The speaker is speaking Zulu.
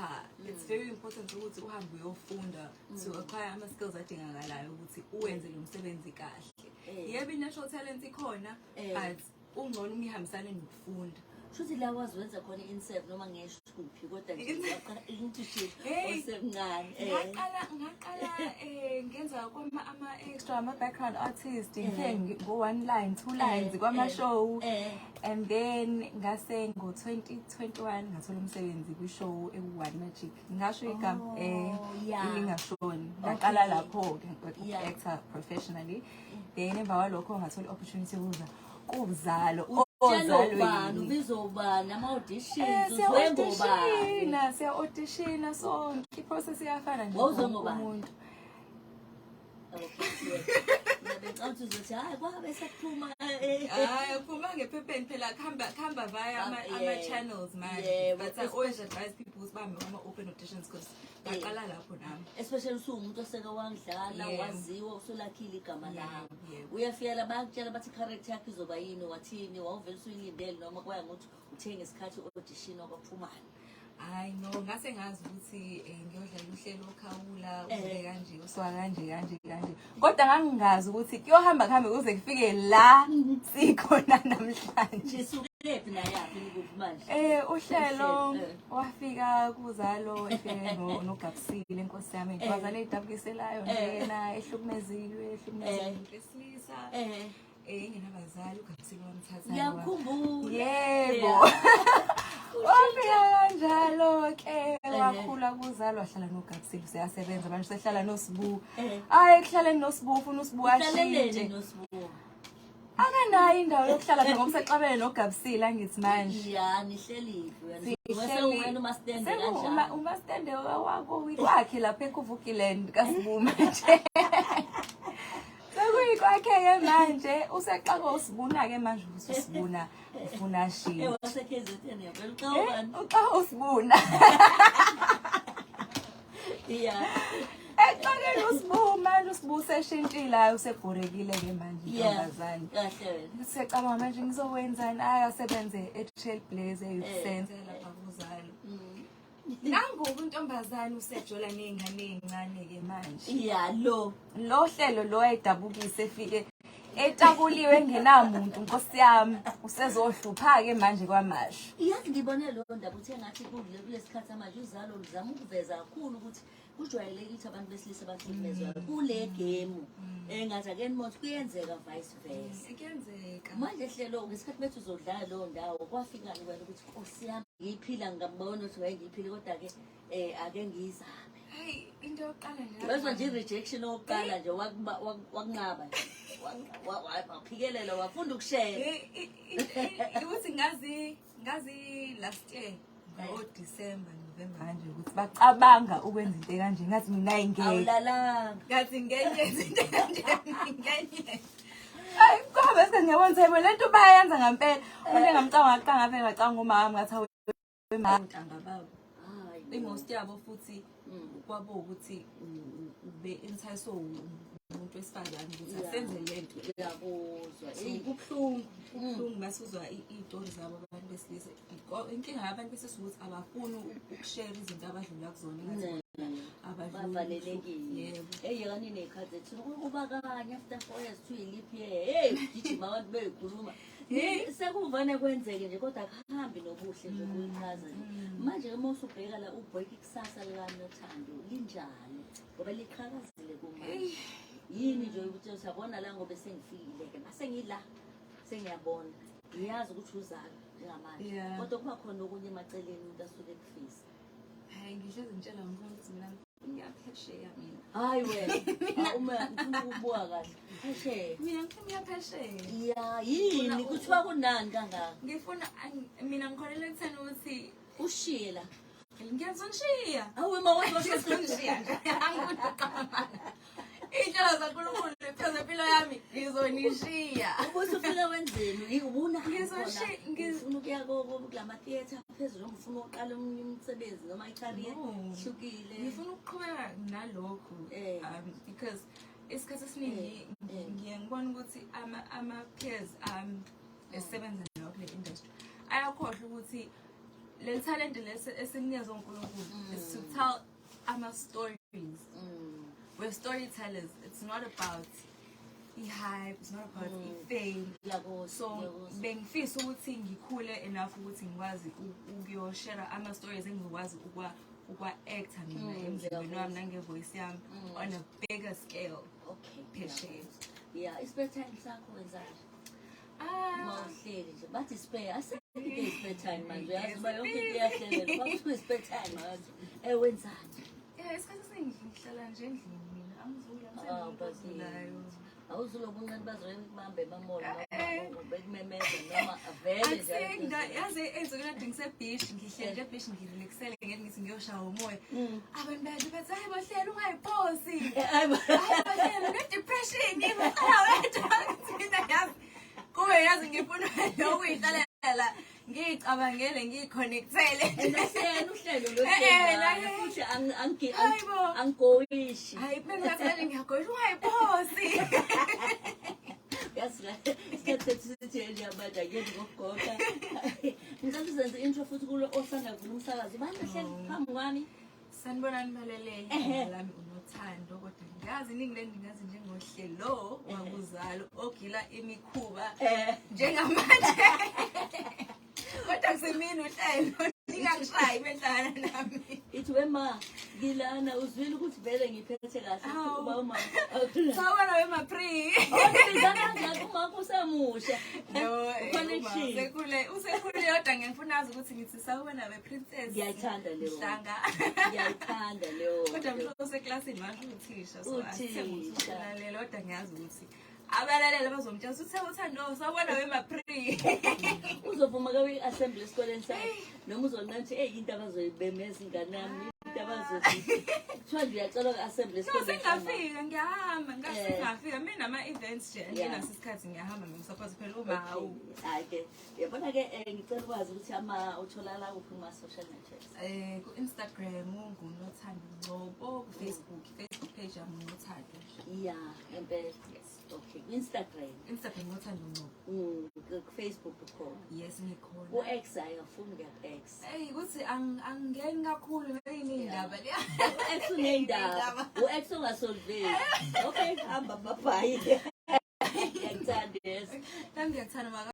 Cha, it's very important ukuthi uhambe uyofunda to acquire ama-skills adingakalayo ukuthi uwenze lo msebenzi kahle. Yebo, i-natural talent ikhona, but ungcono uma ihambisane nokufunda. Shuthi la wazi wenza khona i-inserve, noma ngesho kuphi, kodwa nje internship Hey. osemncane. Ngaqala ngenza kwama ama-extra, ama-background artist, ngifike ngo-one line, two lines kwama-show. And then ngase ngo-2021 ngathola umsebenzi kwi-show eku-One Magic, ngingasho igama, ilingashoni. Ngaqala lapho-ke uku-actor professionally. Then emva kwalokho ngathola i-opportunity yokuza kuZalo. Utshela ubani? Ozalweni. Ubizwa ubani? Ama-auditions, uzwe ngobani? Siya-auditiona sonke, i-process iyafana nje Wawuzwe wonke ngobani? umuntu. Okay, ngiyabecabanga ukuthi uzothi hayi, kwabe sekuphuma. Hayi, uphuma ngephepheni phela, kuhamba via ama-channels manje. But I always advise people ukuthi bahambe ama-open auditions because ngaqala lapho nami. Especially usuwumuntu oseke wangidlala, waziwa, usulakhile igama lakho. Uyafika la, bayakutshela, bathi character yakho izoba yini, wathini? Wawuvele usuyilindele noma kwaya ngokuthi uthe ngesikhathi i-audition okwaphumani? Hayi no, ngase ngazi ukuthi ngiyodlala uhlelo okhawula ube kanje, usuka kanje kanje kanje, kodwa ngangingazi ukuthi kuyohamba kuhambe kuze kufike la sikhona namhlanje. Nisukephi nayaphi, nikuphi manje? Uhlelo Uhlelo, wafika kuZalo, efike noGabsile, inkosi yami, intombazane edabukiselayo njena, ehlukumeziwe, ehlukumeziwe umuntu wesilisa, engenabazali. uGabsile wamthatha. Ngiyakhumbula. Yebo. Wafika kanjalo ke, wakhula kuZalo, wahlala noGabsile, useyasebenza manje, usehlala noSibu. Hayi, ekuhlaleni noSibu ufuna uSibu Uhlaleleni ashintshe. noSibu? Akanayo indawo yokuhlala phela ngoba usexabene noGabsile, angithi manje. Ya, nihlelile wena. Sewuwena umastende kanjani? Umastende wakwakhe lapha eKuvukiland kaSibu manje. Sekuyikwakhe-ke manje, usexakwe uSibuna-ke manje, ukuthi uSibuna ufuna ashintshe. Wase-KZN yabela, uxawubani? Uxa uSibuna. Exakeni uSibu manje, uSibu useshintshile, hayi, usebhorekile-ke manje intombazane. Kahle wena. Siyacabanga manje, ngizokwenzani? Ayi, asebenze e-Trailblaze, e-Youth Center lapha kuZalo. Nangoku intombazane usejola ney'ngane ey'ncane-ke manje. Ya, lo. Lo hlelo lo ayidabukise, efike etakuliwe, engenamuntu, nkosi yami, usezohlupha-ke manje kwamasha. Yazi, ngibone leyo ndaba, uthe ngathi kulesi khathi samanje uZalo luzama ukuveza kakhulu ukuthi kujwayelekile ukuthi abantu besilisa bahlukumezwa kule game, engathi ake nimothi kuyenzeka vice versa. Kuyenzeka. Manje hlelo, ngesikhathi bethi uzodlala leyo ndawo, kwafikani wena ukuthi nkosi yami, ngiyiphila, ngingabona ukuthi wayengiyiphile, kodwa-ke ake ngiyizame? Hayi, into yokuqala nje Wezwa nje i-rejection okokuqala nje, wakunqaba nje. Waphikelela, wafunda ukushela. Ukuthi ngazi last year ngo-December, November kanje ukuthi bacabanga ukwenza into ekanje, ngathi mina ayingeke. Awulalanga. Ngathi ngeke into ekanje, ngeke. Hayi, kuhambe isikhathi, ngiyabona ukuthi hayibo, le nto bayayenza ngampela. Umuntu engamcabanga kuqala, ngavele ngacabanga umama, ngathi hawu ntanga babo. Hayi. I-most yabo futhi kwabo ukuthi ube entice umuntu wesifazane ukuthi asenze le nto. Ngiyakuzwa. So, kubuhlungu, kubuhlungu masuzwa iy'tori zabo abantu besilisa. Inkinga yabantu besilisa ukuthi abafuni ukushare izinto abadlula kuzona, engathi bona abadluli. Bavalelekile. Yebo. Eyi, yekani ney'khathi zethu kuba kanye after 4 years kuthiwa i-leap year, hey, gijima abantu beyikhuluma. Sekuvane kwenzeke nje, kodwa akuhambi nobuhle nje ukuyichaza nje. Manje uma usubheka la, ubheka ikusasa likaNothando linjani, ngoba liqhakazile kumanje? Yini nje ukuthi usabona la, ngoba sengifikile-ke, mase ngila, sengiyabona, ngiyazi ukuthi uZalo njengamanje, kodwa kuba khona okunye emaceleni umuntu asuke ekufisa? Hayi, ngihlezi ngitshela wonke umuntu ukuthi mina ngifuna ukuya phesheya mina. Hayi wena, uma ngifuna ukubuka kahle phesheya. Mina ngifuna ukuya phesheya. Ya, yini, kuthiwa kunani kangaka? Ngifuna mina ngikholelwa ekutheni ukuthi Ushiye la. Ngiyazonishiya. Awu ma, washo. Ngizonishiya nje. Angikuqamana. Iy'ndlela zaNkulunkulu phezu empilo yami, ngizonishiya. Ubuthi ufike wenzeni, ubuna? Ufuna ukuya kulama theatre phezulu, noma ufuna ukuqala omunye umsebenzi noma i-career No. hlukile? Ngifuna ukuqhubeka nalokhu because isikhathi esiningi ngiye ngibona ukuthi ama-peers ami esisebenza nawo kule industry ayakhohlwa ukuthi Le talent lesi esinikezwe uNkulunkulu is to tell ama stories. We're storytellers. It's not about i-hype, it's not about i-fame. Ngiyakuzwa, So ngiyakuzwa. bengifisa ukuthi ngikhule enough ukuthi ngikwazi ukuyoshare ama-stories engizokwazi ukwa-acta mina emzimbeni wami nange-voice yami on a bigger scale. Okay. Phesheya. Ngiyakuzwa. Yeah, i-spare time sakho wenzani? Ah, Mawuhleli nje bathi spare, asekho into eyi-spare time manje, uyazi uba yonke into iyahlelelwa, kwakuthiwa i-spare time manje. Wenzani? Yeah, isikhathi esiningi ngihlala nje endlini mina, angizuli, Ah, angisemuntu but ozulayo. Awuzulo obuncane bazoye kubambe emamall Eh. noma bekumemeza noma vele nje. Yazi ey'nsukwini kade ngise-beach, ngihleli nje e-beach, ngirelaxele, ngeke ngithi ngiyoshaya umoya. Abantu bayathi bathi, "Hayi bohlelo, ungayiphosi. Hayi bo. Hayi bohlelo, ne-depression, uhlala wedwa." Mina yazi, kube yazi ngifuna nokuyihlalela, ngiyicabangele, ngiyiconnectele. And asiyena uhlelo Eh, lohlelo futhi Hayi bo. angigoyishi. Hayi, mina ngathi manje ngiyagoyisha, ungayiphosi. Yazi la isikhathi sethu sithi nje manje angiyeni ngokugoqa. Ngicela uzenze intro futhi kulo osanda kuvula umsakazo. Ubani ohleli phambi kwami? Sanibonani balele, Ehhe. lami uNothando, kodwa ngiyazi iningi leni ngingazi njengoHlelo wakuzalo ogila imikhuba njengamanje. Kodwa kusemini uHlelo, ningangishayi behlala nami. Ithi wema ngilana, uzwile ukuthi vele ngiphethe kahle. Hawu. Uba uma. Sawubona wema pre. Awubizana kangaka uma kusemusha. No, Connection. usekhule, usekhule, kodwa ngifuna azi ukuthi ngithi sawubona we princess. Ngiyayithanda leyo. Mhlanga. Ngiyayithanda leyo. Kodwa mhlo useklasini manje uthisha, so asithembe ukuthi Uthisha. ulalela, kodwa ngiyazi ukuthi abalaleli bazomtshela ukuthi uthe uThando sawubona wema pre. Uzovuma ke kwi-assembly esikoleni sakho noma uzonqena ukuthi eyi into abazoyibemeza ingane yami, into abazothi kuthiwa nje uyacelwa kwi-assembly No, esikoleni sakho. sengafika ngiyahamba, ngasengafika mina nama-events nje, nginaso isikhathi ngiyahamba ngimsupport phela uma hawu. Okay. Hhayi-ke yabona-ke, ngicela ukwazi ukuthi ama utholakala kuphi kuma-social networks? Ku-Instagram nguNothando Ngcobo, ku-Facebook, Facebook page yami uNothando nje. Ya, ngempela? Yes. Okay, ku-Instagram. Instagram Nothando Ngcobo. Ku-Facebook ukhona? Yes, ngikhona. Ku-X hayi, afuni kuya-X. Eyi, ukuthi angingeni kakhulu ney'ndaba le. U-X uney'ndaba, u-X ongasolveki. Okay, hamba, bye bye, ngiyakuthanda, yes. Nami ngiyakuthanda maka.